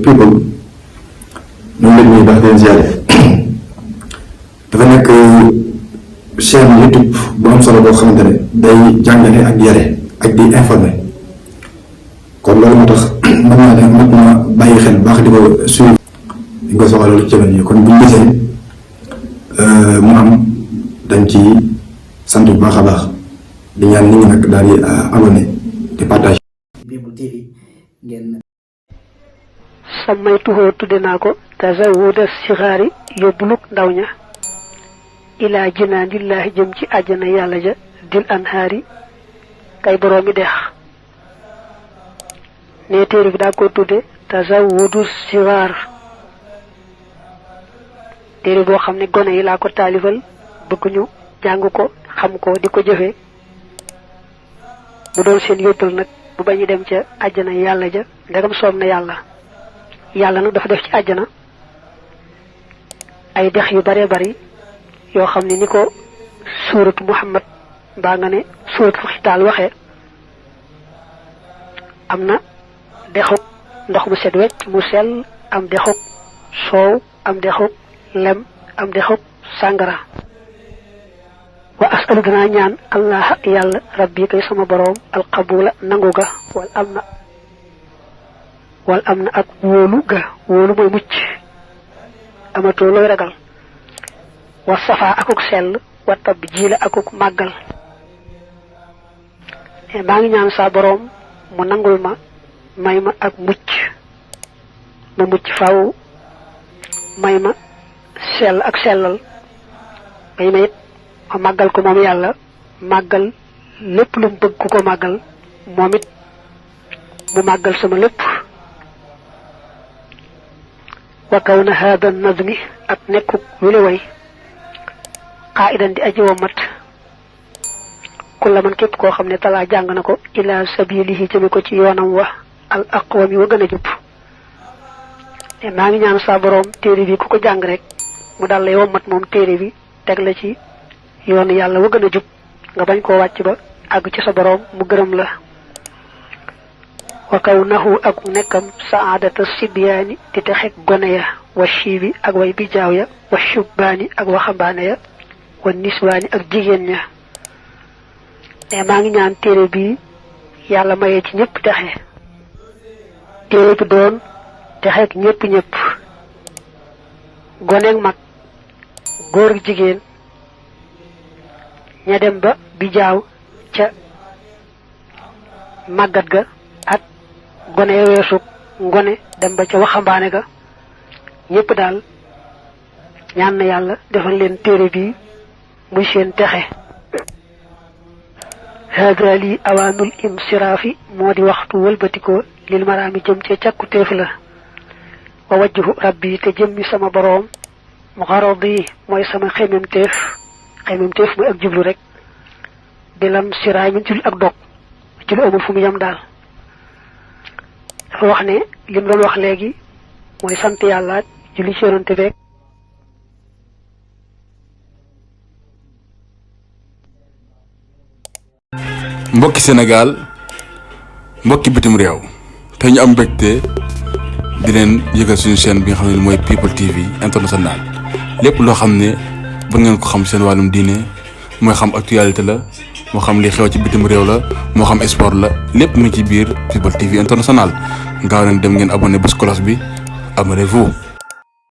people ñu ngi leen di baax di leen ziare dafa nekk chaîne YouTube bu am solo boo xamante ne day jàngale ak yare ak di informer kon loolu moo tax mën naa ne mën na bàyyi xel baax di ko suivre di ko soxla loolu ci jamono yi kon buñ gisee mu am dañ ci sant bu baax a baax di ñaan nit ñi nag daal di abonné di partage. People TV ngeen. sammaytuhoo tudde naa ko tazawuda sixaari yóbbuluk ndaw ña ilaa jinaanillaahi jëm ci àjjana yàlla ja dil anhaari kay boroomi dex ne téere bi daa ko tudde tazawudu sixaar téere boo xam ne gone yi laa ko taalifal bëgg ñu jàng ko xam ko di ko jëfe mu doon seen yóbbal nag bu bañu dem ca àjjana yàlla ja ndegam soob na yàlla nag dafa def ci àjjana ay dex yu bare bari yoo xam ne ni ko suuratu Muhammad mbaa nga ne suuratu Xitaal waxee am na dexuk ndox mu set wecc mu sell am dexuk soow am dexuk lem am dexuk sàngara wa asalu danaa ñaan allah yàlla rabbi kay sama boroom alqabula nangu ga wal am na ak wóolu ga wóolu mooy mucc amatoo looy ragal wa safaa akuk sell wa tab jiila akuk màggal maa ngi ñaan saa boroom mu nangul ma may ma ak mucc ma mucc faw may ma sell ak sellal may ma it ma màggal ko moom yàlla màggal lépp lu mu bëgg ku ko màggal moom it mu màggal sama lépp wa kaw na haada nadmi ak nekkuk wile way qaa'idan di aji womat kulla man képp koo xam ne talaa jàng na ko ila sabilihi jëme ko ci yoonam wa al aqwami wa gën a jub maa ngi ñaan saa boroom téere bi ku ko jàng rek mu dal lay womat moom téere bi teg la ci yoonu yàlla wa gën a jub nga bañ koo wàcc ba àgg ci sa boroom mu gërëm la wa kaw nahu ak nekkam saadata sibyaani di texeg gone ya wa shiibi ak way bijaaw ya wa shubbaani ak waxambaane ya wa niswaani ak jigéen ña ne maa ngi ñaan téere bi yàlla mayee ci ñëpp texe téere bi doon texeg ñëpp goneeg mag góor ak jigéen ña dem ba bijaaw ca màggat ga ak gone ya weesu ngone dem ba ca waxambaane ga ñëpp daal ñaan na yàlla defal leen téere bi muy seen texe hada li awaanul insiraafi moo di waxtu wëlbatikoo lil maraami jëm ca càkku téef la wa wajhu rabbi te jëmmi sama boroom mu xaradi mooy sama xemem téef mooy ak jublu rek bilam siraay min ci lu ak dog ci lu amul fu mu yem daal dafa wax ne lim doon wax léegi mooy sant yàlla julli ci yonante beeg mbokki Sénégal mbokki bitim réew te ñu am mbégte di leen yëgal suñu chaîne bi nga xam ne mooy People TV international lépp loo xam ne ba ngeen ko xam seen wàllum diine mooy xam actualité la moo xam li xew ci bitim réew la moo xam sport la lépp mu ci biir People TV international gaaw leen dem ngeen abonné bés cloche bi abonnez-vous